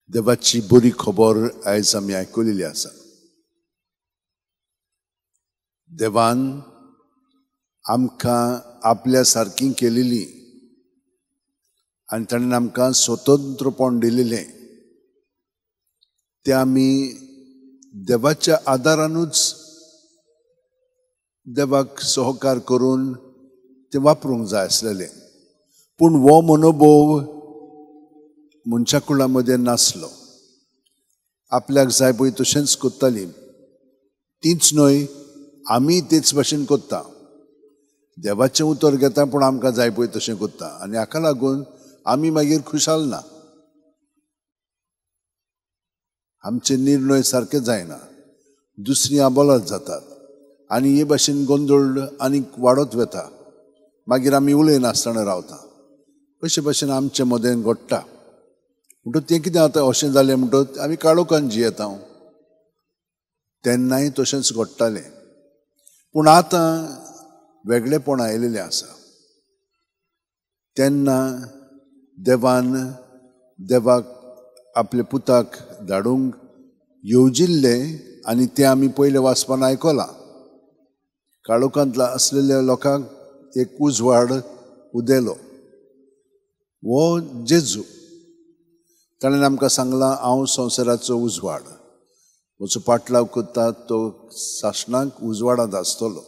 देवाची बरी खबर आयज आमी आयकलेली आसा. देवान आमकां आपल्या सारकी केलेली आनी ताणें आमकां स्वतंत्रपण दिलेलें, तें आमी देवाच्या आदारानूच देवाक सहकार करून तें वापरूंक जाय आसलेलें. पूण हो मनोभोव मनशा कुळा मदें नासलो. आपल्याक जाय पळय तशेंच करतालीं, तींच न्हय आमी तेच भाशेन करता. देवाचें उतर घेता पूण आमकां जाय पळय तशें करता आनी हाका लागून आमी मागीर खुशाल ना, आमचे निर्णय सारके जायना, दुसरी आबोलात जातात आनी हे भाशेन गोंदळ आनीक वाडत वता. मागीर आमी उलयनासतना रावता. अशे भाशेन आमचे मदें घडटा. म्हणटकच तें कितें जाता, अशें जालें म्हणटकच आमी काळोखान जियेता. तेन्नाय तशेंच घडटालें, पूण आतां वेगळेपण आयिल्लें आसा. तेन्ना देवान देवाक आपल्या पुताक धाडूंक येवजिल्लें आनी तें आमी पयले वाचपान आयकलां. काळोखांतल्या आसलेल्या लोकांक एक उजवाड उदेलो, हो जेजू. ताणें आमकां सांगलां, हांव संवसाराचो उजवाड, म्हजो पाटलाव करता तो सासणाक उजवाडांत आसतलो.